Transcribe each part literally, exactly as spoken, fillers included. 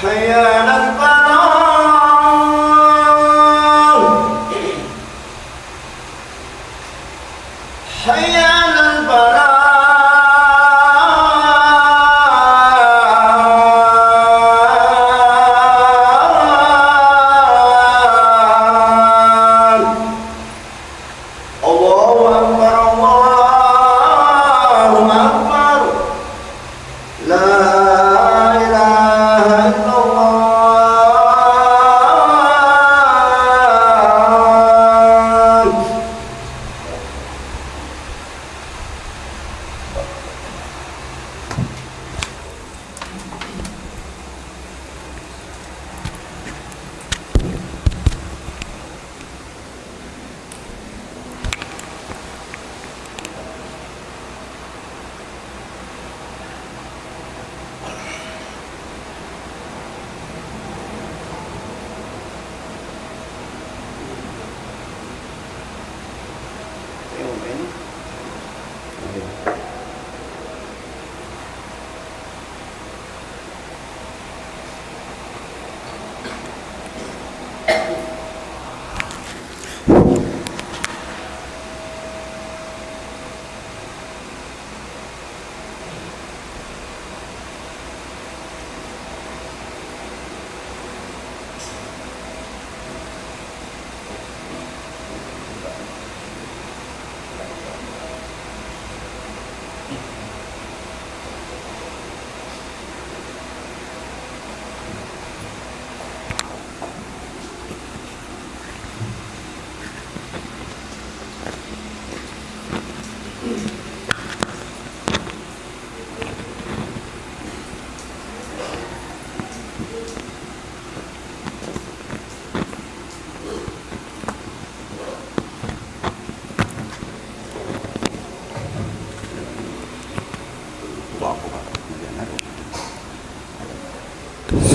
حي على الفلاح. حي على الفلاح. الله أكبر، الله أكبر. لا إله إلا الله.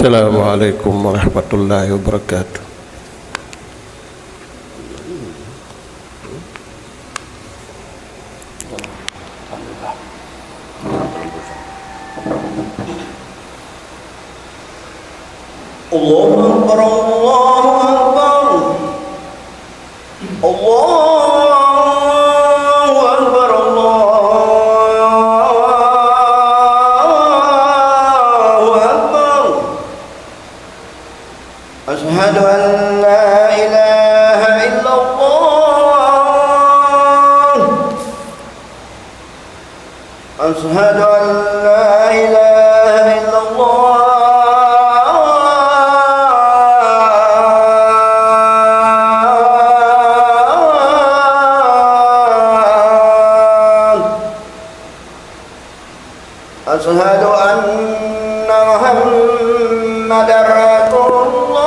السلام عليكم ورحمة الله وبركاته. الله أكبر، الله أكبر. الله أكبر، الله أكبر. أشهد أن لا إله إلا الله. أشهد أن لا إله إلا الله. أشهد أن محمدا رسول الله.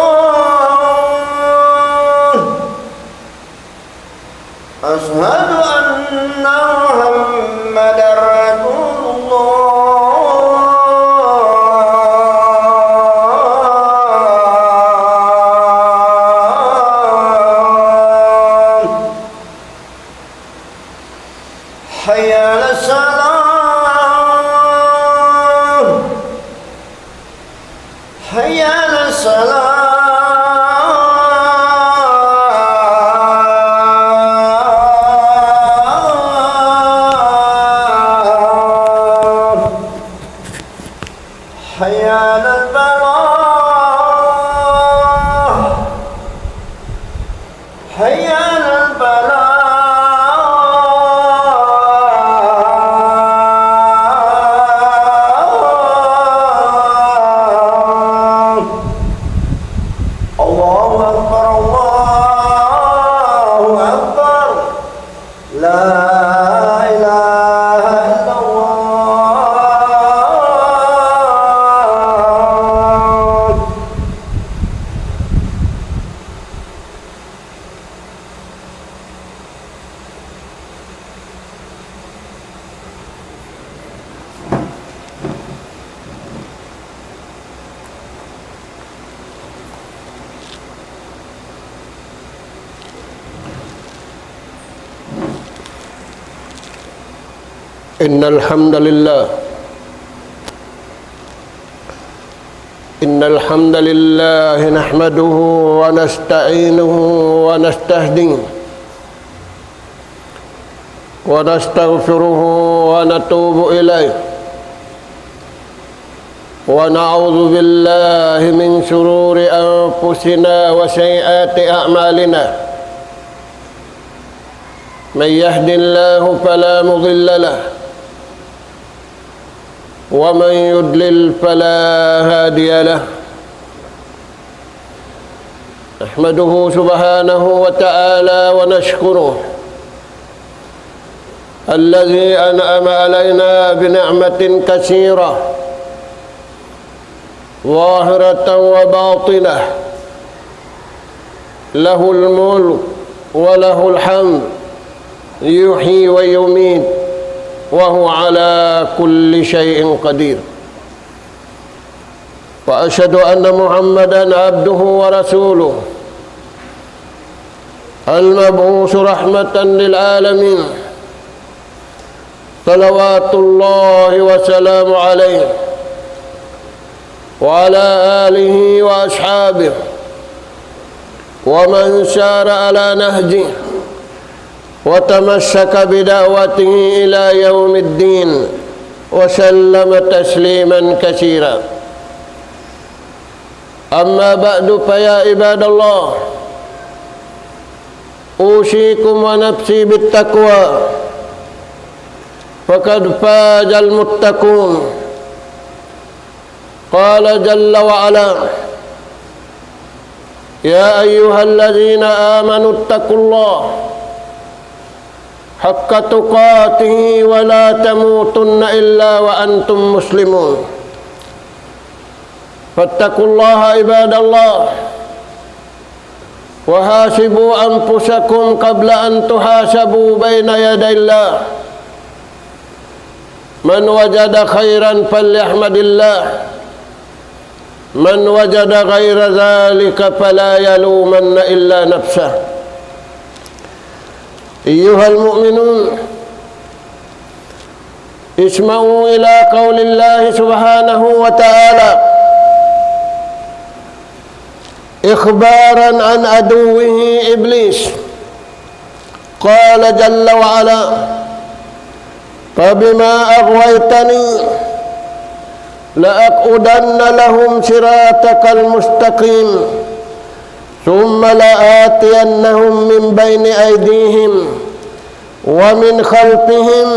أشهد أن محمدا رسول الله. حي على الصلاة. حي على الصلاة. حي على الفلاح. حي على الفلاح. الله أكبر، الله أكبر. لا إله إلا الله. إن الحمد لله إن الحمد لله نحمده ونستعينه ونستهديه ونستغفره ونتوب إليه، ونعوذ بالله من شرور أنفسنا وسيئات أعمالنا. من يهد الله فلا مضل له، ومن يضلل فلا هادي له. نحمده سبحانه وتعالى ونشكره الذي أنعم علينا بنعمة كثيرة ظاهرة وباطنة، له الملك وله الحمد، يحيي ويميت، وهو على كل شيء قدير. وأشهد أن محمدا عبده ورسوله، المبعوث رحمة للعالمين، صلوات الله وسلامه عليه، وعلى آله وأصحابه، ومن سار على نهجه وتمسك بدعوته إلى يوم الدين، وسلم تسليما كثيرا. أما بعد، فيا عباد الله، أوصيكم ونفسي بالتقوى، فقد فاز المتقون. قال جل وعلا: يا أيها الذين آمنوا اتقوا الله حق تقاته ولا تموتن إلا وأنتم مسلمون. فاتقوا الله عباد الله، وحاسبوا أنفسكم قبل أن تحاسبوا بين يدي الله. من وجد خيرا فليحمد الله، من وجد غير ذلك فلا يلومن إلا نفسه. أيها المؤمنون، اسمعوا إلى قول الله سبحانه وتعالى إخبارا عن عدوه إبليس. قال جل وعلا: فبما أغويتني لأقعدن لهم صراطك المستقيم ثم لآتينهم من بين أيديهم ومن خلفهم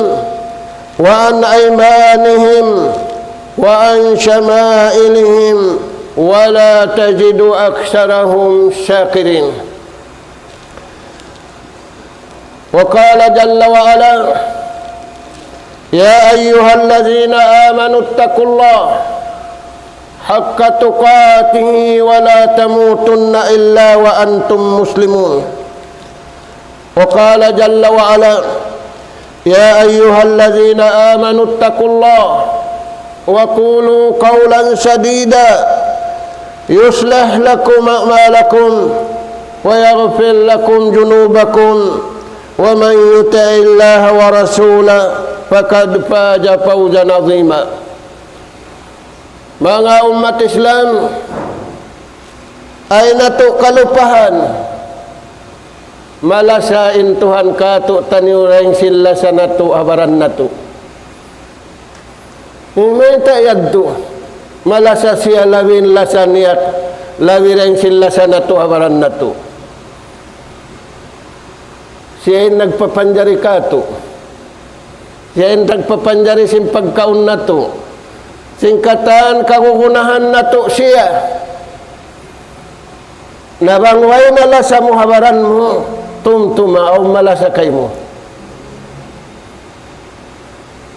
وعن أيمانهم وعن شمائلهم ولا تجد أكثرهم شاكرين. وقال جل وعلا: يا أيها الذين آمنوا اتقوا الله حق تقاته ولا تموتن إلا وأنتم مسلمون. وقال جل وعلا: يا أيها الذين آمنوا اتقوا الله وقولوا قولا سديدا يصلح لكم أعمالكم ويغفر لكم ذنوبكم ومن يطع الله ورسوله فقد فاز فوزا عظيما. Manga ummat Islam, ayaw natu' kalupahan malasa in Tuhan kātu'niyu dayn sin lasa natu' ha baran natu'. Mayta' yadtu malasa siya labi in lasa niya, labi dayn sin lasa natu' ha baran natu'. Siya in nagpapanjari kātu'. Siya in nagpapanjari sin pagkaun natu'. Sin katan kagunahan natu' siya. Na bang way na lasa mu ha baran mu, tumtuma awn malasa kaymu.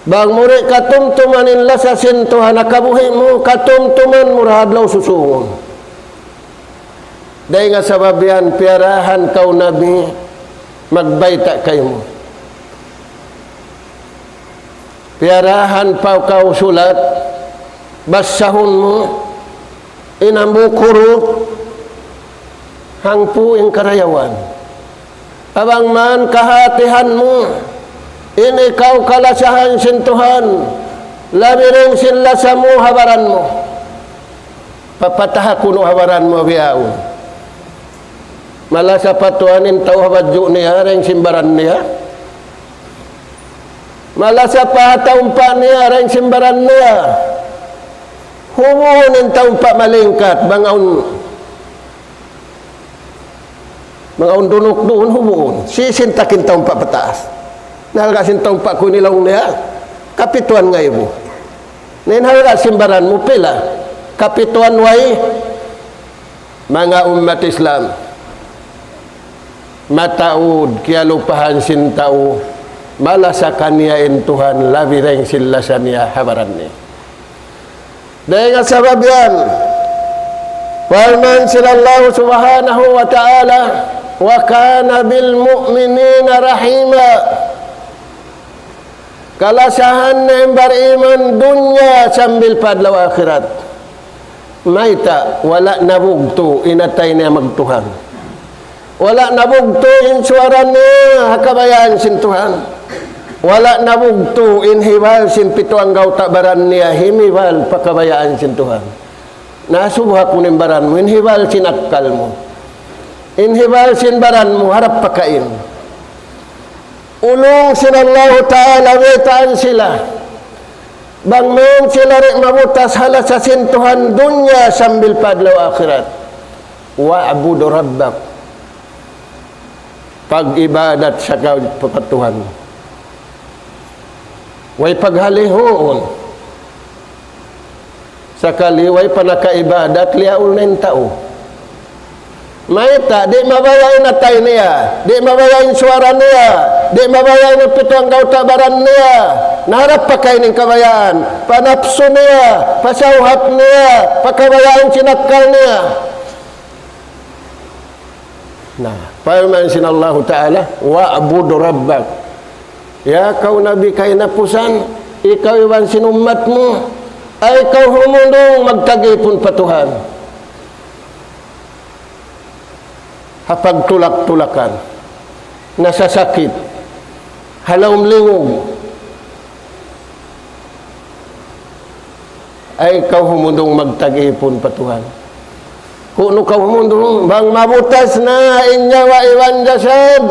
Bang mu di' katumtuman in lasa sin Tuhan ha kabuhi' mu, katumtuman mu da adlaw susungun. Dayn ha sabab yan, piyarahan kaw Nabi magbayta' kaymu. Piyarahan pa kaw sulat, basahun mu, in hambuuk huruf, hangpu' in karayawan. Bang man kahatihan mu, in ikaw kalasahan sin Tuhan, labi dayn sin lasa mu ha baran mu. Papataha kunu' ha baran mu bihaun. Malasa pa Tuhan in tau ha badju' niya, dayn sin baran niya. Malasa pa ha taumpa' niya, dayn sin baran niya. Hubuun in taumpa' malingkat, bang awn, bang awn dunuk duun, hubuun. Sisintak in taumpa' pataas. Na halga' sin taumpa' kunu' in laung niya, kapituan ngaibu. Na in halga' sin baran mu pila? Kapituan way. Manga ummat Islam, mataud kiyalupahan sin tau, malasa kaniya in Tuhan labi dayn sin lasa niya ha baran niya. Dayn ha sabab yan, parman sin Allah Subhanahu wa Ta'ala, وكان بالمؤمنين رحيما. Kalasahan na in bariman dunya sambil pa adlaw akhirat. Mayta', wala' nabugtu' in atay niya magtuhan. Wala' nabugtu' in suwara niya ha kabayaan sin Tuhan. Wala' nabugtu' in hibal sin pitu anggawta' baran niya, himibal pa kabayaan sin Tuhan. Na subha kunu' in baran mu, in hibal sin akkal mu. In hibal sin baran mu, harap pakain. Ulung sin Allahu Ta'ala, baytaan sila. Bang mayan sila di' mabutas ha lasa sin Tuhan dunya sambil pa adlaw akhirat. واعبد ربك. Pag-ibadat sa ka pa Tuhan. Way paghalihuun. Sakali way pa nakaibadat, liyaul na in tau. Mayta', di' mabaya' in atay niya, di' mabaya' in suwara niya, di' mabaya' in pitu anggawta' baran niya. Na harap pakain in kabayaan, pa napsu niya, pa sawhat niya, pa kabayaan sin akkal niya. Na, parman sin Allahu Ta'ala, واعبد ربك. Ya kaw Nabi kahinapusan, ikaw iban sin ummat mu, ayaw kaw humundung magtag-ipun pa Tuhan. Ha pagtulak-tulakan, nasasakit, ha lawm lingug, ayaw kaw humundung magtag-ipun pa Tuhan. Kunu' kaw humundung, bang mabutas na in nyawa iban jasad.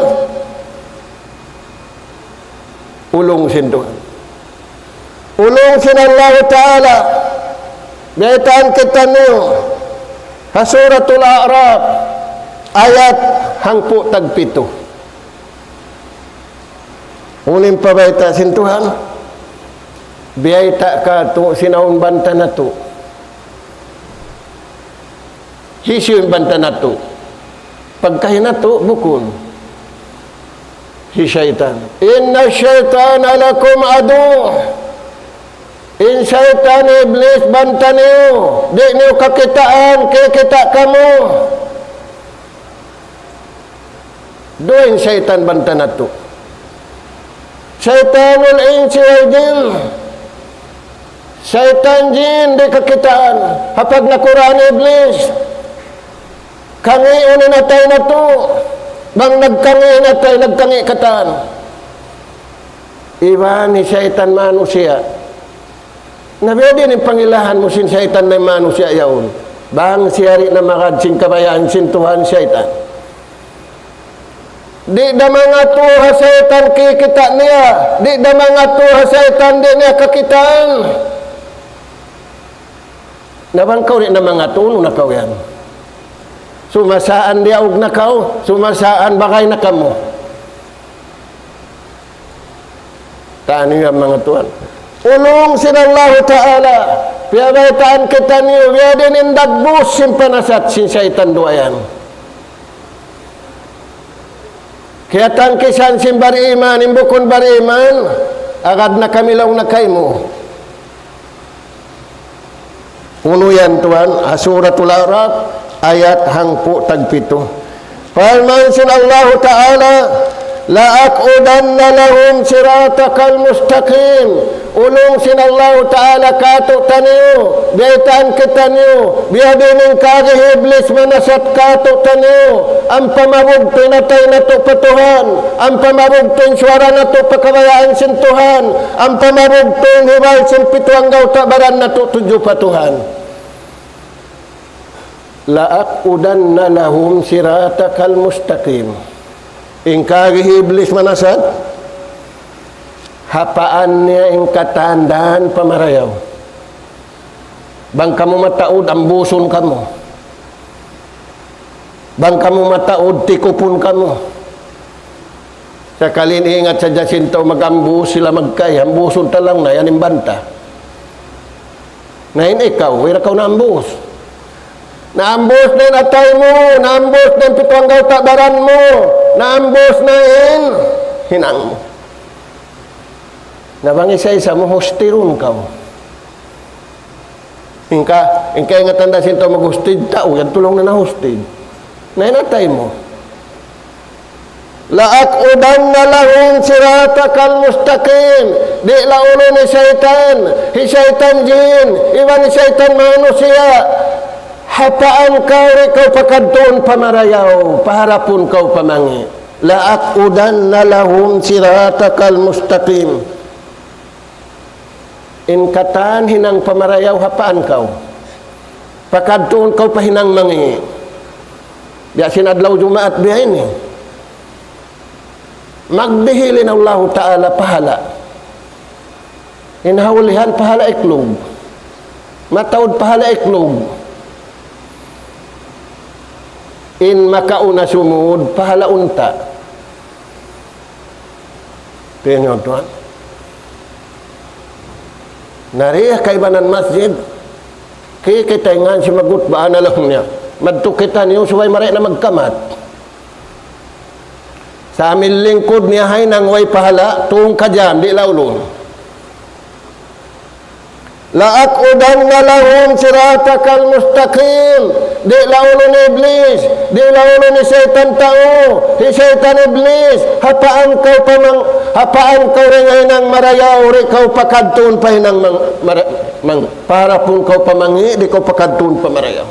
Ulung sin Tuhan. Ulung sin Allahu Ta'ala. Baytaan kitaniyu ha Suratul A'raf, ayat hangpu' tagpitu. Unu in pabayta' sin Tuhan, biyayta' kātu' sin awn banta natu'. Hisiyu in banta natu'? Pagkahi natu', bukun. Hi saytan. إن الشيطان لكم عدو. In saytan iblis banta niyu, di' niyu kakitaan, kikita' kamu. Duwa in saytan banta natu'. شيطان الإنس والجن. Saytan jin di' kakitaan. Ha pagnakuraan iblis. Kangiun in atay natu'. Bang nagkangi' in atay, nagkangi' katan. Iban hi saytan manusiya'. Na biyadiin in pangilahan mu sin saytan na manusiya' yaun. Bang siya di' na magad sin kabayaan sin Tuhan saytan. Di' da mangatu' ha saytan kikita' niya. Di' da mangatu' ha saytan di' niya kakitaan. Na bang kaw di' na mangatu', unu na kaw yan? Sumasaan diyaug na kaw, sumasaan bagay na kamu. Taniyu yan, manga tuwan. Ulung sin Allahu Ta'ala, piyabaytaan kitaniyu, biyadiin in dagbus sin panasat sin saytan duwa yan. Kiyatangkisan sin bariman, in bukun bariman, agad na kami laung na kaymu. Unu yan, tuwan, ha Suratul A'raf, ayat hangpu' tagpitu. Parman sin Allahu Ta'ala, لأقعدن لهم صراطك المستقيم. Ulung sin Allahu Ta'ala kātu'niyu, biyaytaan kitaniyu, biyadiin in kaagi hi iblis manasat kātu'niyu, ampa mabugtu' in atay natu' pa Tuhan, ampa mabugtu' in suwara natu' pa kabayaan sin Tuhan, ampa mabugtu' in hibal sin pitu anggawta' baran natu' tudju pa Tuhan. لأقعدن لهم صراطك المستقيم. In kari hi Iblis manasad, hapaan niya in katan dān pa marayaw. Bang kamu mataud, ambusun kamu. Bang kamu mataud, tikupun kamu. Sakali in ingat sadja sin tau mag-ambus, sila magkay, ambusun ta laung niya, yan in banta. Na in ikaw, wala' kaw naambus. Naambus na in atay mu, naambus na in pitu anggawta' baran mu, naambus na in hinang mu. Na bang isa-isa mu, hustirun kaw. Hangkan, hangkan ingatan da sin tau maghustir, tau yan tuud na nahustir. Na in atay mu. لأقعدن لهم صراطك المستقيم. Di' laulun hi saytan, hi saytan jin, iban hi saytan manusiya'. Hapaan kaw, di' kaw pakadtuun pa marayaw, paharapun kaw pa mangi'. لأقعدن لهم صراطك المستقيم. In katan hinang pa marayaw, hapaan kaw. Pakadtuun kaw pa hinang mangi'. Biya' sin adlaw Jumaat biya' ini. Magdihil in Allahu Ta'ala pahala'. In ha ulihan pahala' iklug. Mataud pahala' iklug. In makauna sumud pahala' unta'. Tingnan tuwan. Na di' ha kaibanan masjid, kikita' in ngān sin maghutba, na laung niya, madtu kitaniyu subay mari na magkamat. Sa' amu in lingkud niya ha hinang way pahala', tungka jam, di' laulun. لأقعدن لهم صراطك المستقيم. Di' laulun hi Iblis, di' laulun hi saytan tau, hi saytan Iblis, hapaan kaw pa mang-, hapaan kaw dayn ha hinang marayaw, di' kaw pakadtuun pa hinang mang-, mara-, mang-, paharapun kaw pa mangi', di' kaw pakadtuun pa marayaw.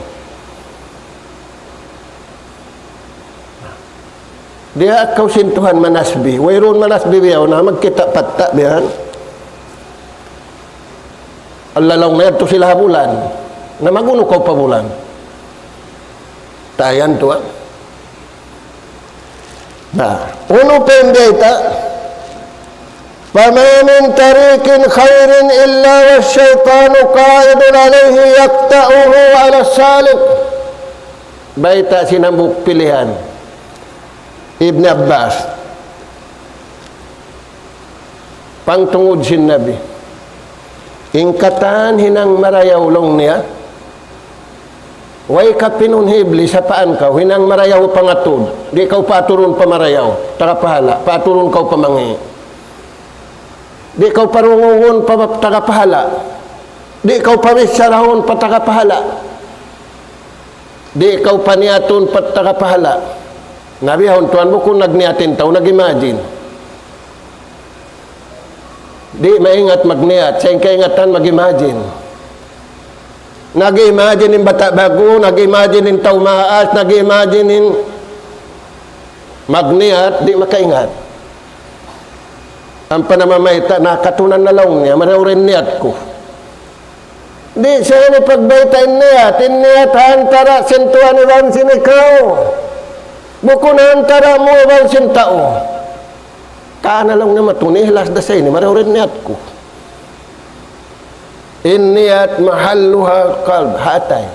Diyaak kaw sin Tuhan manasbih. Wayruun manasbih bihaun, na magkita' patta' bihan. Allah laung na yadtu sila ha bulan. Na mag-unu kaw pa bulan. Tayan tuwan. Na, unu pa in bayta'? فما من طريق خير إلا والشيطان قائد عليه يقطعه على السالك. Bayta' sin hambuuk pilihan. Ibn Abbas. Pangtungud sin Nabi. In katan hinang marayaw laung niya. Way kapinun hi Iblis, hapaan kaw, hinang marayaw pangatud. Di' kaw paaturun pa marayaw, taga pahala', paaturun kaw pa mangi'. Di' kaw parungugun pa taga pahala'. Di' kaw pabicharaun pa taga pahala'. Di' kaw paniyatun pa taga pahala'. Na bihaun tuwan bukun nagniyat in tau, nag-imagine. Di' maingat magniyat, sa' in kaingatan mag-imagine. Nag-imagine in bata' ba'gu, nag-imagine in tau maas, nag-imagine in magniyat, di' makaingat. Ampa na mamayta', na katunan na laung niya, marayaw in niyat ku. Di' siya ini pagbayta' in niyat, in niyat ha antara' sin Tuhan iban sin ikaw. Bukun ha antara' mu iban sin tau. Kaana laung niya matun, ihlas da sa ini, marayaw in niyat ku. In niyat mahalluha qalb, ha atay.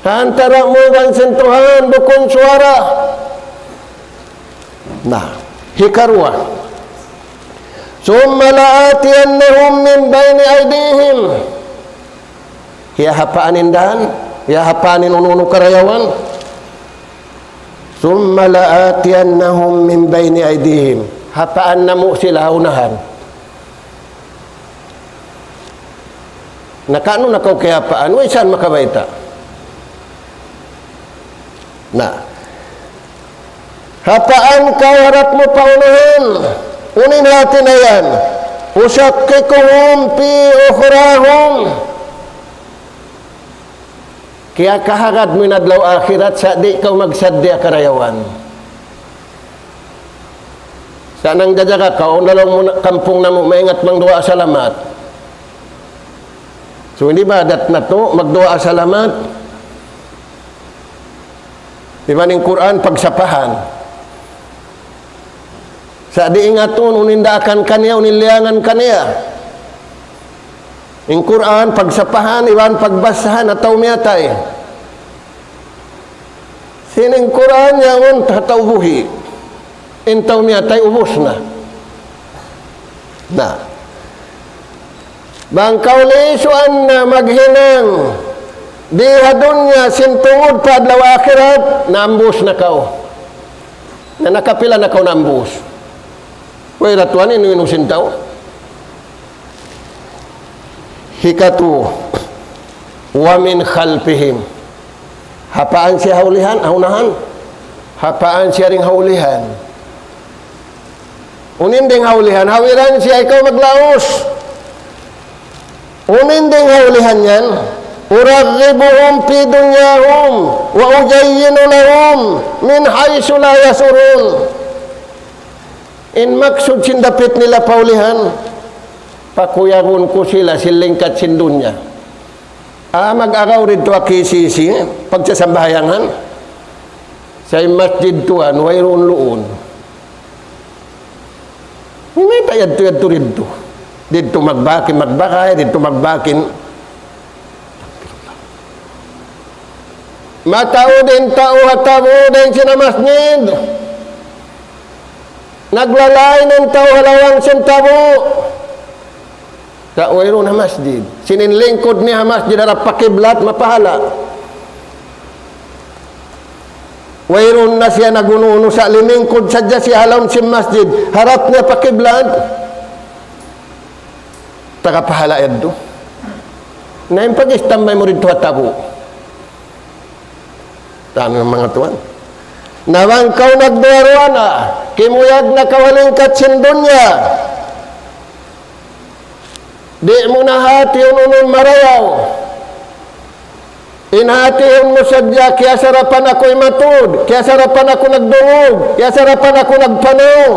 Ha antara' mu iban sin Tuhan, bukun suwara. Na, hikaruwa. ثم لآتينهم من بين أيديهم. Hiyahapaan in dan, hiyahapaan in unu-unu karayawan. ثم لآتينهم من بين أيديهم. Hapaan namu' sila ha unahan. Na kaunu na kaw kiyahapaan, way saan makabayta'. Na. Hapaan kaw harap mu pa unahan, unu in hāti niya yan. أشققهم في أخراهم. Kiyakahagad mu in adlaw akhirat sa' di' kaw magsadja karayawan. Sa' nangjajaga kaw, laung mu na, kampung namu', maingat magduwaa salamat. So, in ibadat natu', magduwaa salamat. Iban in Qur'an pagsapahan. Sa' di' ingatun, unu in daakan kaniya, unu in liyangan kaniya. In Qur'an pagsapahan, iban pagbasahan ha tau miyatay. Sin in Qur'an yaun ha tau buhi'. In tau miyatay ubus na. Na. Bang kaw lisuan na maghinang di ha dunya sin tungud pa adlaw akhirat, naambus na kaw. Na nakapila na kaw naambus. Way ra tuwan inu-inu sin tau. Hikatu, wa min khalfihim. Ha paan siya ha ulihan, ha unahan. Ha paan siya dayn ha ulihan. Unu in dayn ha ulihan, hawiran siya ikaw maglaus. Unu in dayn ha ulihan yan, uraghibuhum fi dunyahum, wa uzayyinu lahum min haythu la yash'urun. In maksud sin dapit nila pa ulihan, pakuyagun ku sila sin lingkat sin dunya. Ah, mag-agaw didtu ha K C C, pagsasambahayangan. Sa' in masjid tuwan, wayruun luun. Mayta' yadtu, yadtu didtu. Didtu magbakin, magbakay, didtu magbakin. Mataud in tau ha tabu' dayn sin masjid. Naglalain in tau ha lawang sin tabu'. Sa' wayruun na masjid. Sin in lingkud niya ha masjid harap pa kiblat, mapahala. Wayruun na siya nag-unu-unu, sa' limingkud sadja siya ha lawm sin masjid, harap niya pa kiblat. Taga pahala yadtu. Na in pag-istambay mu didtu ha tabu'. Tanu in manga tuwan. Na bang kaw nagduwa-ruwa na, kimuyag na kaw ha lingkat sin dunya. Di' mu na hātihun unu in marayaw. In hātihun mu sadja, kiyasarapan aku himatud, kiyasarapan aku nagdungug, kiyasarapan aku nagpanaw.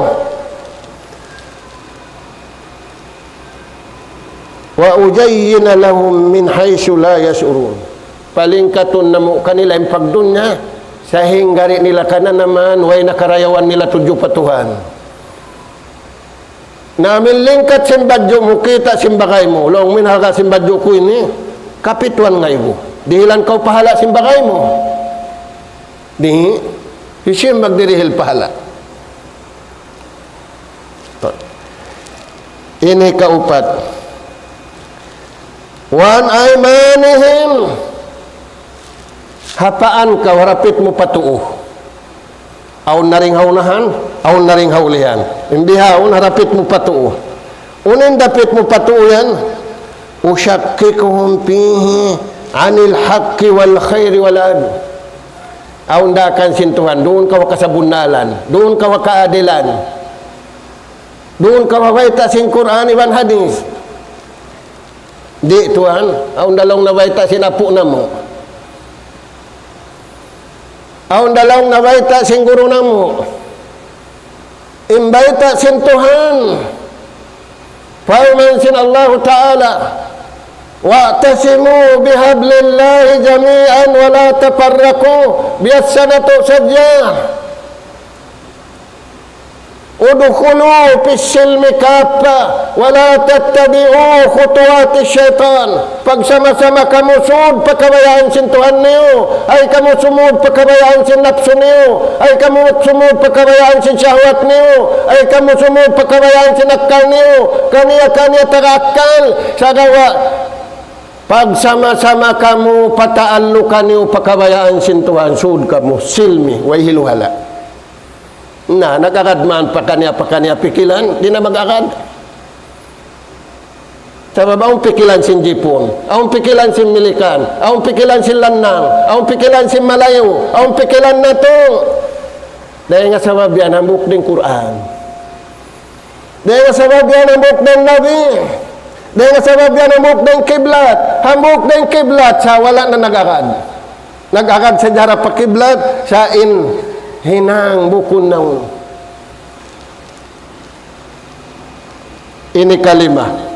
Wa uzayyina lahum min haythu la yash'urun. Palingkatun namu' kanila in pagdunya, sahingga di' nila kananaman, way na karayawan nila tudju pa Tuhan. Na amu in lingkat sin badju' mu, kita' sin bagay mu, laung mu in halga' sin badju' ku ini, kapituan ngaibu. Dihilan kaw pahala' sin bagay mu. Di', hisiyu in magdirihil pahala'. Ini kaupat. Wa an aymanihim. Ha paan kaw, harapit mu pa tuu. Awn na dayn ha unahan, awn na dayn ha ulihan. In bihaun, harapit mu pa tuu. Unu in dapit mu pa tuu yan? Ushakkikhum fihi anil haqqi wal khayri wal adl. Awn daakan sin Tuhan, duun kaw ha kasabunnalan, duun kaw ha kaadilan, duun kaw ha bayta' sin Qur'an iban hadith. Di' tuwan, awn da laung nabayta' sin apu' namu'. Awn da laung nabayta' sin guru namu'. In bayta' sin Tuhan. Parman sin Allahu Ta'ala, واعتصموا بحبل الله جميعا ولا تفرقوا. Biya' sa natu' sadja. ادخلوا في السلم كافة ولا تتبعوا خطوات الشيطان. Pagsama-sama kamu sud pa kabayaan sin Tuhan niyu. Ayaw kamu sumud pa kabayaan sin napsu niyu. Ayaw kamu sumud pa kabayaan sin shahwat niyu. Ayaw kamu sumud pa kabayaan sin akkal niyu. Kaniya-kaniya taga akkal. Sagawa' pagsama-sama kamu pataallukan niyu pa kabayaan sin Tuhan. Sud kamu silmi, way hiluhala'. Na, nag-agad man pakaniya-pakaniya pikilan, di' na mag-agad. Sabab awn pikilan sin Jipun, awn pikilan sin Milikan, awn pikilan sin Lannang, awn pikilan sin Malayu, awn pikilan natu'. Dayn ha sabab yan hambuuk da in Qur'an. Dayn ha sabab yan hambuuk da in Nabi. Dayn ha sabab yan hambuuk da in kiblat. Hambuuk da in kiblat sa' wala' na nag-agad. Nag-agad sadja harap pa kiblat, sa' in hinang bukun naun. Ini kalima.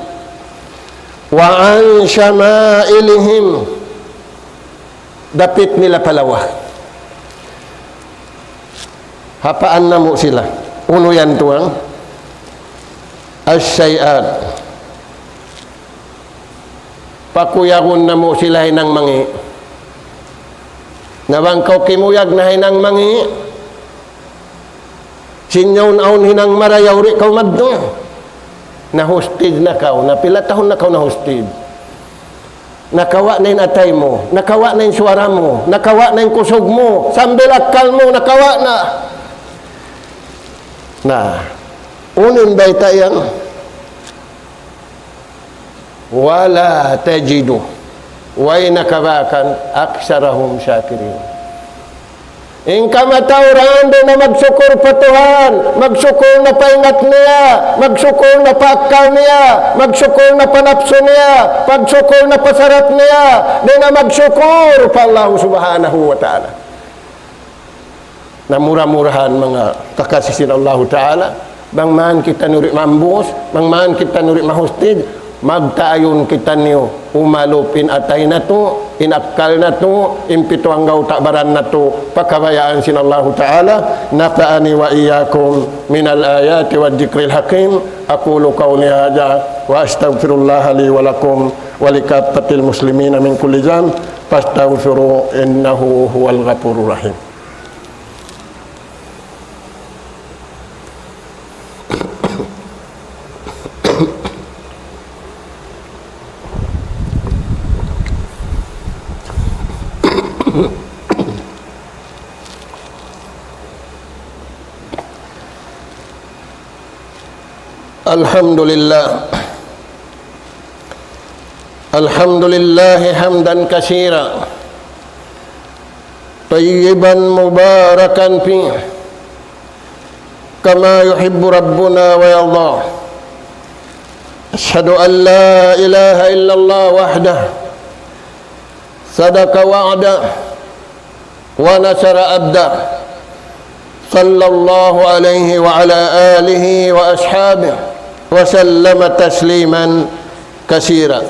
وعن شمائلهم. Dapit nila pa lawa. Apaan namu' sila? Unu yan tuwan? As-sayyi'at. Pakuyagun namu' sila hinang mangi'. Na bang kaw kimuyag na hinang mangi', sin yaun awn hinang marayaw di' kaw madtu. Na-hostage na kaw, na pila tahun na kaw na-hostage. Nakawa' na in atay mu, nakawa' na in suwara mu, nakawa' na in kusug mu, sambil akkal mu, nakawa' na. Na, unu in bayta' yan? ولا تجد, way na kabakan, أكثرهم شاكرين. In kamatauran di' na magsukur pa Tuhan, magsukur na pa ingat niya, magsukur na pa akkal niya, magsukur na pa napsu niya, magsukur na pa sarat niya, di' na magsukur pa Allah Subhanahu wa Ta'ala. Na mura-murahan manga kakasi sin Allahu Ta'ala, bang man kitaniyu di' maambus, bang man kitaniyu di' ma-hostage, magtaayun kitaniyu umalup in atay natu', in akkal natu', in pitu anggawta' baran natu', pa kabayaan sin Allahu Ta'ala. نفعني وإياكم من الآيات والذكر الحكيم. أقول قولي هذا وأستغفر الله لي ولكم ولكافة المسلمين من كل ذنب فاستغفروه إنه هو الغفور الرحيم. الحمد لله. الحمد لله حمدا كثيرا طيبا مباركا فيه كما يحب ربنا ويرضى. أشهد أن لا إله إلا الله وحده صدق وعده ونصر عبده، صلى الله عليه وعلى آله وأصحابه وسلم تسليما كثيرا.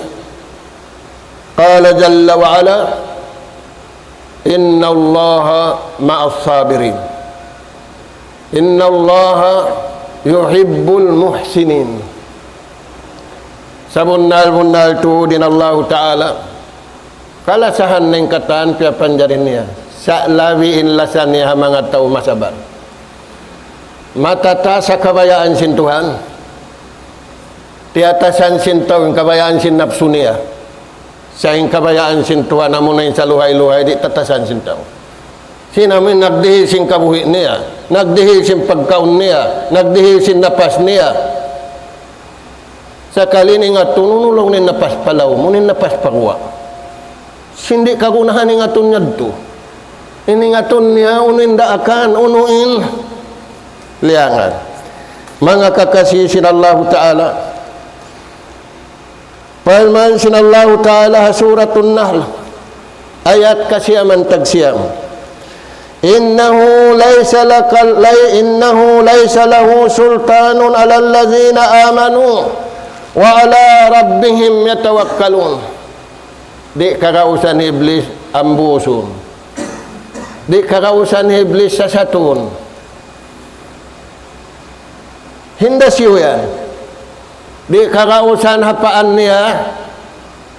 قال جل وعلا: إن الله مع الصابرين. إن الله يحب المحسنين. Sabunnal-bunnal tuud in Allahu Ta'ala kalasahan in katan piyapanjari niya. Sa' labi in lasa niya ha manga tau masabar. Matataas ha kabayaan sin Tuhan. Tiyatasan sin tau in kabayaan sin napsu niya. Sa' in kabayaan sin Tuhan amuna in saluhay-luhay di' tatasan sin tau. Sin amu in nagdihil sin kabuhi' niya, nagdihil sin pagkaun niya, nagdihil sin napas niya. Sakali in ingatun, unu laung niya in napas pa lawm, unu in napas pa guwa'. Sin di' kagunahan ingatun niya yadtu. In ingatun niya, unu in daakan, unu in liyangan. Manga kakasi sin Allahu Ta'ala. Parman sin Allahu Ta'ala ha Suratun Nahl, ayat kasiyam tag siyam. إنه ليس لك، لي-، إنه ليس له سلطان على الذين آمنوا وعلى ربهم يتوكلون. Di' kagausan hi Iblis ambusun. Di' kagausan hi Iblis sasatun. Hinda siyu yan. Di' kagausan ha paan niya,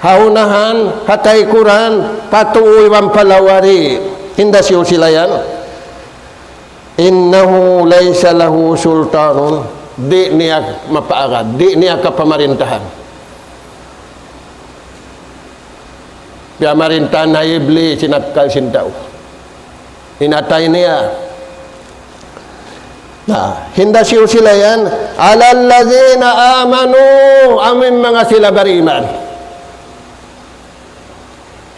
ha unahan, ha taykuran, pa tuu iban pa lawa di'. Hinda siyu sila yan. إنه ليس له سلطان. Di' niya mapaagad, di' niya kapamarintahan. Piyamarintahan hi Iblis in akkal sin tau. In atay niya. Na, hinda siyu sila yan, على الذين آمنوا, amu in manga sila bariman.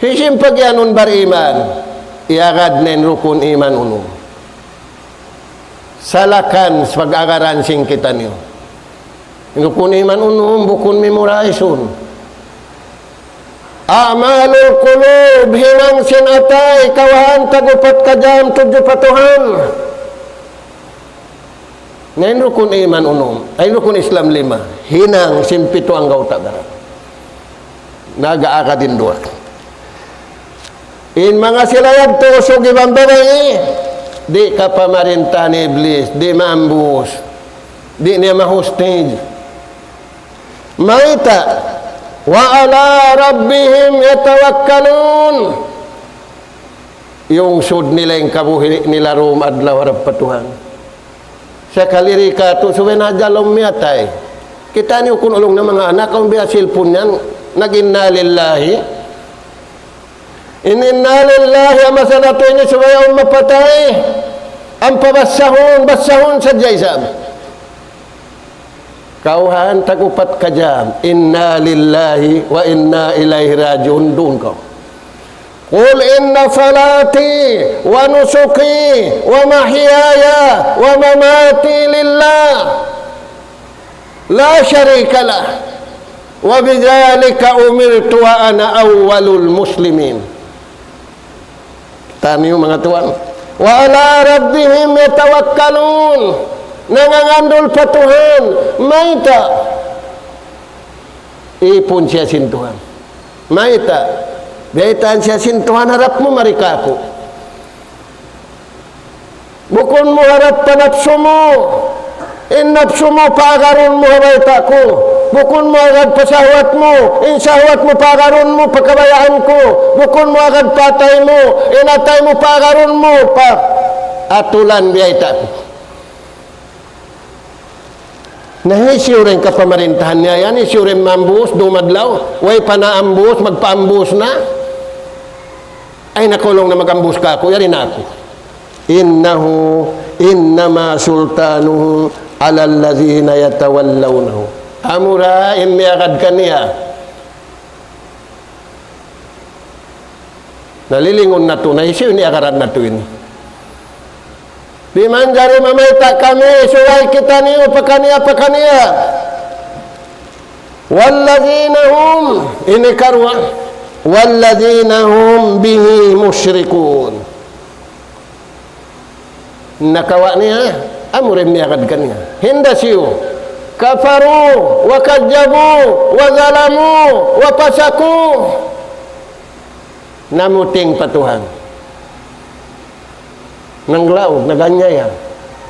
Hisiyu in pagiyanun bariman, iyagad na in rukun iman unum. Salakan sa pag-agaran sin kitaniyu. Rukun iman unum, bukun memorize-un. أعمال القلوب, hinang sin atay, kawhaan tag-upat ka jam tudju pa Tuhan. Na in rukun iman unum, ay rukun Islam lima, hinang sin pitu anggawta' baran. Nag-aagad in duwa. In manga sila yadtu usug iban babai, Di' kapamarintahan ni Iblis, di' maambus, di' niya ma-hostage. Mayta', وعلى ربهم يتوكلون. Iyungsud nila in kabuhi' nila dum adlaw harap pa Tuhan. Sakali di' katu' subay na ajal miyatay. Kita' niyu kunu' laung na manga anak, awn biya' cellphone yan, nag-inna lillahi. In inna lillahi, masa natu' ini subay awn mapatay. Ampa basahun, basahun sadja isab. Kauhan tag-upat ka jam, إنا لله وإنا إليه راجعون, duun kaw. قل إن صلاتي ونسكي ومحياي ومماتي لله لا شريك له وبذلك أمرت وأنا أول المسلمين. Taniyu manga tuwan. وعلى ربهم يتوكلون. Nangangandul pa Tuhan. Mayta'? Ipun siya sin Tuhan. Mayta'? Biyaytaan siya sin Tuhan, harap mu mari kāku'. Bukun mu harap pa napsu mu. In napsu mu paagarun mu ha bayta' ku. Bukun mu agad pa sahwat mu. In sahwat mu paagarun mu pa kabayaan ku. Bukun mu agad pa atay mu. In atay mu paagarun mu pa atulan biyayta' ku. Na hisiyu in kapamarintahan niya yan, hisiyu in maambus, dum adlaw, way pa naambus, magpaambus na. Ay, nakaulung na mag-ambus kāku', yari na aku. إنه إنما سلطانه على الذين يتولونه. Amura in miyagad kaniya. Nalilingun natu', na hisiyu in iyagaran natu' ini. Di' manjari mamayta' kami, subay kitaniyu pakaniya-pakaniya. والذين هم, ini karuwa, والذين هم به مشركون. Nakawa' niya, amura in miyagad kaniya. Hinda siyu. كفروا وكذبوا وظلموا وفسقوا. Namuting pa Tuhan. Nanglaug, nag-anyaya.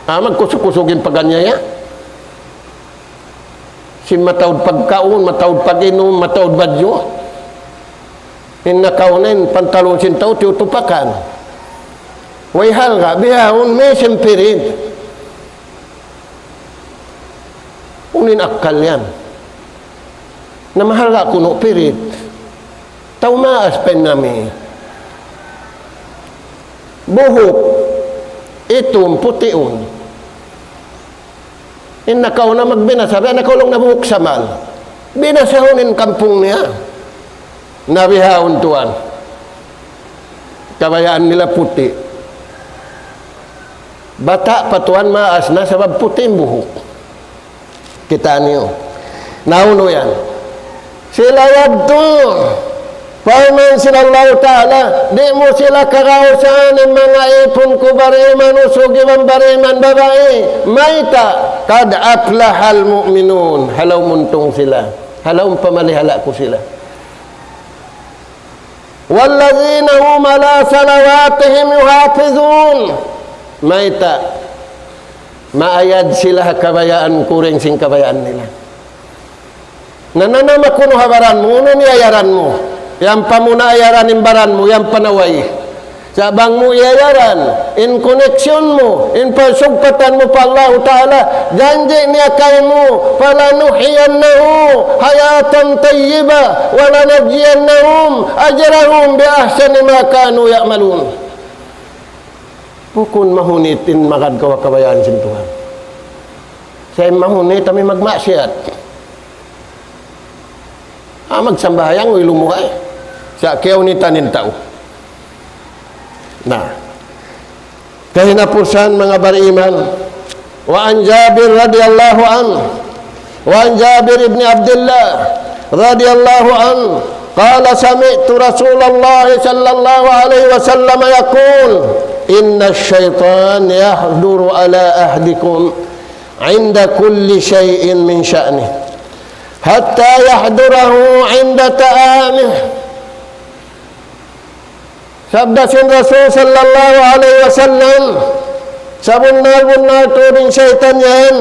Ah, magkusug-kusug in pag-anyaya. Sin mataud pagkaun, mataud pag-inum, mataud badju'. In nakauna in pantalun sin tau tiyutupakan. Way halga', bihaun, missing period. Unu in akkal yan? Na mahalga' kunu' pirit. Tau maas pa in nami. Buhuk, itum, putiun. In nakauna magbinasa, biya' nakaulung na buhuk samal. Binasahun in kampung niya. Na bihaun tuwan. Kabayaan nila puti'. Bata' pa tuwan maas na sabab puti' in buhuk. Kita' niyu. Na unu yan? Sila yadtu. Parman sin Allahu Ta'ala, di' mu sila kagausan in manga ipun ku bariman usug iban bariman babai. Mayta'? قد أفلح المؤمنون. Halaum untung sila. Halaum pamalihala' ku sila. والذين هم على صلواتهم يحافظون. Mayta'? Maayad sila ha kabayaan ku dayn sin kabayaan nila. Nananam aku nu ha baran mu, unu in iyayaran mu? Yan pa mu na iyayaran in baran mu, yan pa na way. Sa' bang mu iyayaran, in connection mu, in pasugpatan mu pa Allahu Ta'ala, janji' niya kaymu, فلنحيينه حياة طيبة ولنجزينهم أجرهم بأحسن ما كانوا يعملون. Bukun mahunit in magad kaw ha kabayaan sin Tuhan. Sa' in mahunit, amu in magmaksiyat. Ah, magsambahayang, uy, lumuhay. Sa' kiyahunitan in tau. Na. Kahinapusan, manga bariman. وعن جابر رضي الله عنه. وعن جابر بن عبد الله رضي الله عنه قال: سمعت رسول الله صلى الله عليه وسلم يقول: إن الشيطان يحضر على أحدكم عند كل شيء من شأنه حتى يحضره عند طعامه. Sabda sin Rasul sallallahu alayhi wasallam, Sabunnal-bunnal tuud in saytan yan,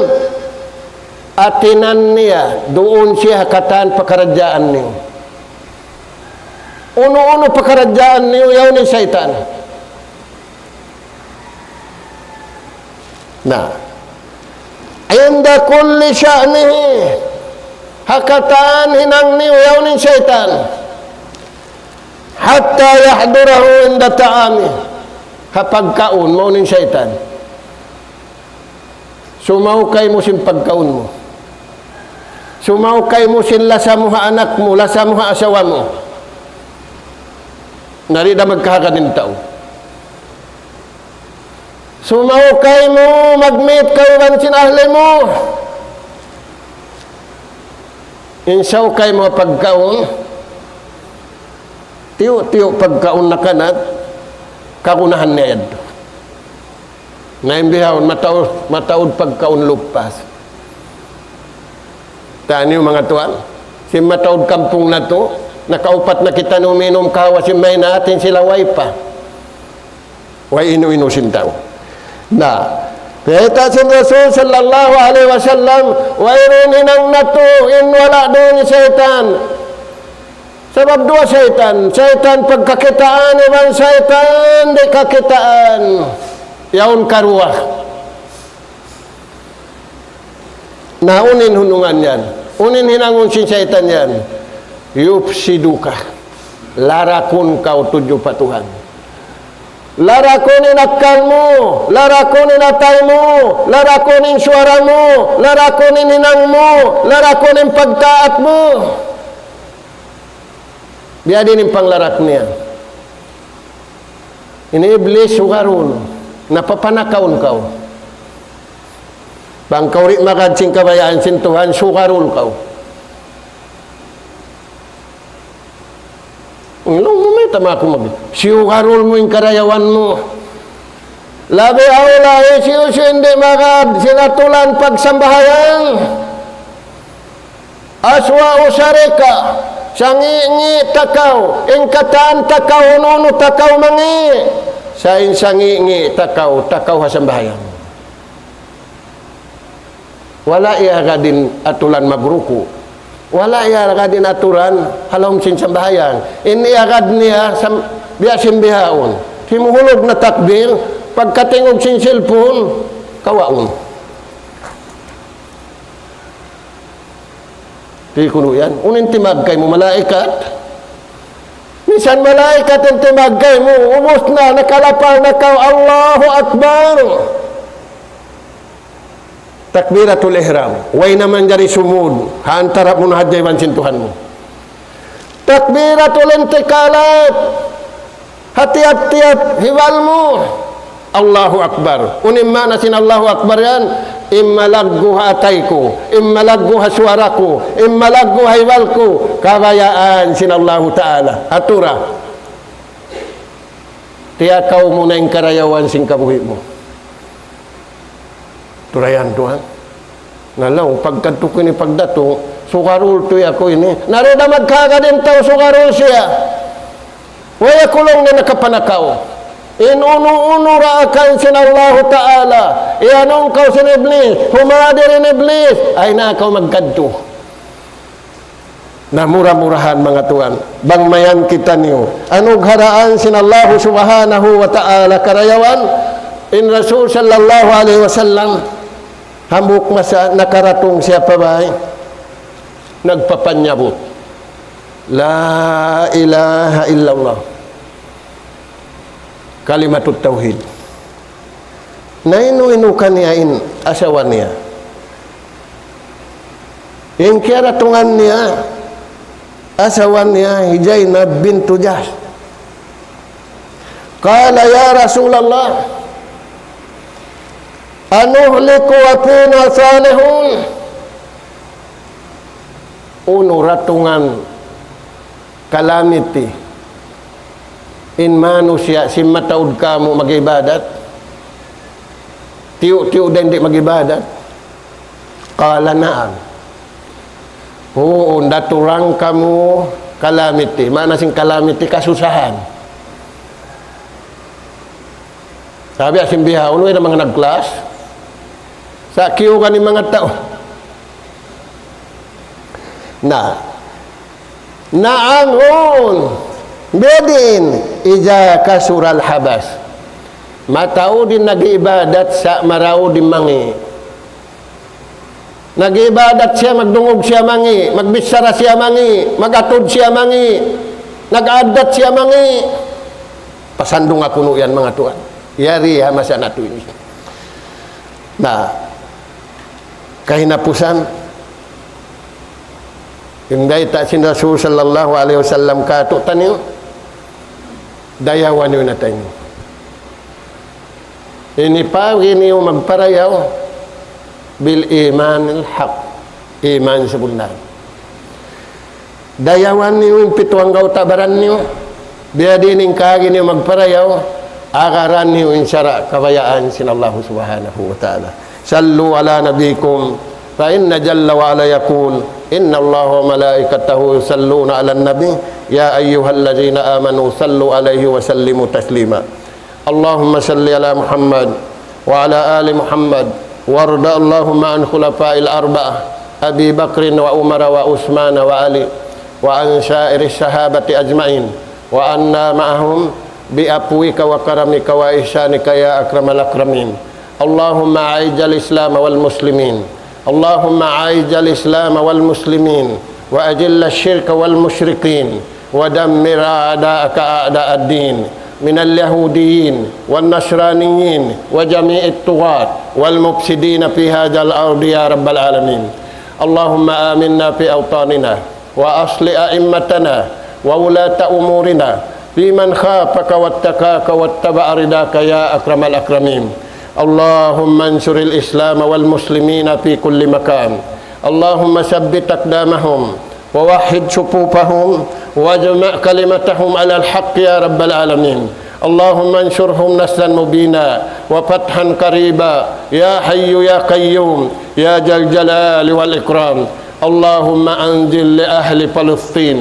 atinan niya, duun siya ha katan pakaradjaan niyu. Unu-unu pakaradjaan niyu, yaun in saytan. Na, عند كل شأنه, ha katan hinang niyu, yaun in saytan. حتى يحضره عند طعامه. Ha pagkaun, mawn in saytan. Sumaw kaymu sin pagkaun mu. Sumaw kaymu sin lasa mu ha anak mu, lasa mu ha asawa mu. Na di' da magkahagad in tau. Sumaw kaymu, mag-meet kaw iban sin ahli mu. In saw kaymu ha pagkaun, tiyu'-tiyu' pagkaun nakanat, kagunahan niya yadtu. Na in bihaun, mataud, mataud pagkaun lupas. Taniyu manga tuwan, sin mataud kampung natu', nakaupat na kita numinum kahawa sin maynaat, in sila way pa. Way inu-inu sin tau. Na, bayta' sin Rasul sallallahu alayhi wasallam, wayruun hinang natu', in wala' duun in saytan. Sabab duwa saytan, saytan pagkakitaan, iban saytan di' kakitaan. Yaun karuwa. Na unu in hunungan yan? Unu in hinangun sin saytan yan? يفسدك. Larakun kaw tudju pa Tuhan. Larakun in akkal mu, larakun in atay mu, larakun in suwara mu, larakun in hinang mu, larakun in pagtaat mu. Biya' diin in panglarak niya? Ini Iblis sugarul, napapanakaun kaw. Bang kaw di' magad sin kabayaan sin Tuhan, sugarul kaw. Laung mu, mayta' aku mag-, siyugarul mu in karayawan mu. Labi awla, hisiyu-siyu in di' magad sin atulan pagsambahayang. أسوأ شركاء, sangi'-ngi' ta kaw, in katan ta kaw, unu-unu ta kaw mangi'. Sa' in sangi'-ngi' ta kaw, ta kaw ha sambahayang. Wala' iyagad in aturan magruku'. Wala' iyagad in aturan ha lawm sin sambahayang. In iyagad niya sam-, biya' sin bihaun. Himuhulug na takbir, pagkatingug sin cellphone, kawaun. Di' kunu' yan. Unu in timagkay mu, malaikat? Misan malaikat in timagkay mu, ubus na, nakalapal na kaw, Allahu Akbar. Takbiratul ihram. Way na manjari sumud ha antara' mu na hadja iban sin Tuhan mu. Takbiratul intiqalat. Ha tiyap-tiyap hibal mu, Allahu Akbar. Unu in maana sin Allahu Akbar yan? In malaggu' ha atay ku, in malaggu' ha suwara ku, in malaggu' ha hibal ku, kabayaan sin Allahu Ta'ala. Atura. Tiyakaw mu na in karayawan sin kabuhi' mu. Turayan tuwan. Na laung, pagkadtu ku ini pagdatung, sugarul tuud aku ini. Na di' da magkahagad in tau sugarul siya. Way aku laung na nakapanakaw. In unu-unu daakan sin Allahu Ta'ala. Iyanun kaw sin Iblis. Humadir in Iblis. Ay na kaw magkadtu. Na mura-murahan, manga tuwan, bang mayan kitaniyu, anugharaan sin Allahu Subhanahu wa Ta'ala karayawan, in Rasul sallallahu alayhi wasallam, hambuuk masa nakaratung siya pa bāy, nagpapanyabut, لا إله إلا الله. Kalimatut tawhid. Na inu-inu kaniya in asawa niya. In kiyaratungan niya, asawa niya, hi Zainab bintu Jahsh. قال يا رسول الله أنهلك وفينا صالحون. Unu ratungan calamity in manusiya' sin mataud kāmu' mag-ibadat? Tiyu'-tiyu' da in di' mag-ibadat? قال نعم. Huun, daturang kamu calamity. Maana sin calamity, kasusahan. Tabi' sin bihaun, way na manga nag-class. Sa' kiyugan in manga tau. Na, naangun, biyadiin, إذا كثر الخبث. Mataud in nag-ibadat sa' maraud in mangi'. Nag-ibadat siya, magdungug siya mangi', magbichara siya mangi', mag-atud siya mangi', nag-addat siya mangi'. Pasandunga kunu' yan, manga tuwan. Yari ha masa natu' ini. Na, kahinapusan, in bayta' sin Rasul sallallahu alayhi wasallam kātu'niyu, dayawa niyu na taymanghud. Ini pa, ini magparayaw, بالإيمان الحق, iman sabunnal. Dayawan niyu in pitu anggawta' baran niyu, biyadiin in kaagi niyu magparayaw, agaran niyu in sara' kabayaan sin Allah Subhanahu wa Ta'ala. صلوا على نبيكم، فإن جل وعلا يقول: إن الله وملائكته يصلون على النبي، يا أيها الذين آمنوا صلوا عليه وسلموا تسليما. اللهم صل على محمد وعلى آل محمد، وارض اللهم عن خلفاء الأربعة، أبي بكر وعمر وعثمان وعلي، وعن سائر الصحابة أجمعين، وعنا معهم بعفوك وكرمك وإحسانك يا أكرم الأكرمين. اللهم أعز الإسلام والمسلمين. اللهم أعز الإسلام والمسلمين، وأذل الشرك والمشركين، ودمر أعداءك أعداء الدين من اليهوديين والنصرانيين وجميع الطغاة والمفسدين في هذه الأرض يا رب العالمين. اللهم آمنا في أوطاننا، وأصلح أئمتنا وولاة أمورنا في من خافك واتقاك واتبع رضاك يا أكرم الأكرمين. اللهم انصر الإسلام والمسلمين في كل مكان. اللهم ثبت أقدامهم ووحد صفوفهم واجمع كلمتهم على الحق يا رب العالمين. اللهم انصرهم نصرا مبينا وفتحا قريبا يا حي يا قيوم يا ذا الجلال والإكرام. اللهم أنزل لأهل فلسطين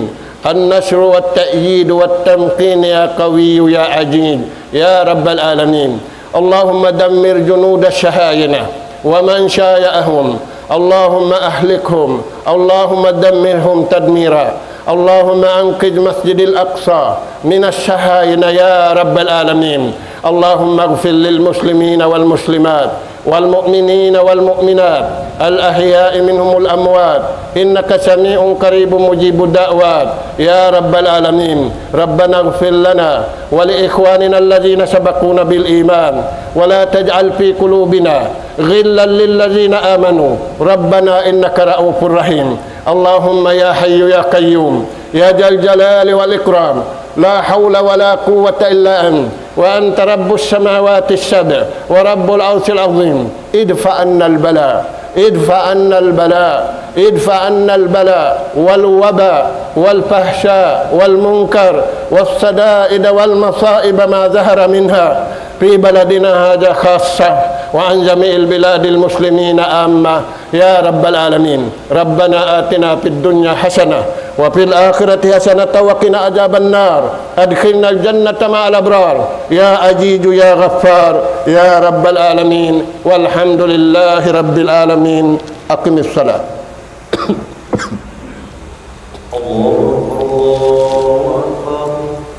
النصر والتأييد والتمكين يا قوي يا عزيز يا رب العالمين. اللهم دمر جنود الصهاينة ومن شايعهم. اللهم أهلكهم. اللهم دمرهم تدميرا. اللهم أنقذ مسجد الأقصى من الصهاينة يا رب العالمين. اللهم اغفر للمسلمين والمسلمات والمؤمنين والمؤمنات الأحياء منهم والأموات إنك سميع قريب مجيب الدعوات يا رب العالمين. ربنا اغفر لنا ولإخواننا الذين سبقونا بالإيمان ولا تجعل في قلوبنا غلا للذين آمنوا ربنا إنك رءوف رحيم. اللهم يا حي يا قيوم يا ذا الجلال والإكرام، لا حول ولا قوة إلا أنت، وأنت رب السماوات السبع ورب العرش العظيم. ادفع عنا البلاء، ادفع عنا البلاء، ادفع عنا البلاء والوباء والفحشاء والمنكر والشدائد والمصائب ما ظهر منها في بلدنا هذا خاصة، وعن جميع البلاد المسلمين عامة، يا رب العالمين. ربنا آتنا في الدنيا حسنة وفي الآخرة حسنة وقنا عذاب النار. أدخلنا الجنة مع الأبرار. يا عزيز يا غفار يا رب العالمين. والحمد لله رب العالمين. أقم الصلاة.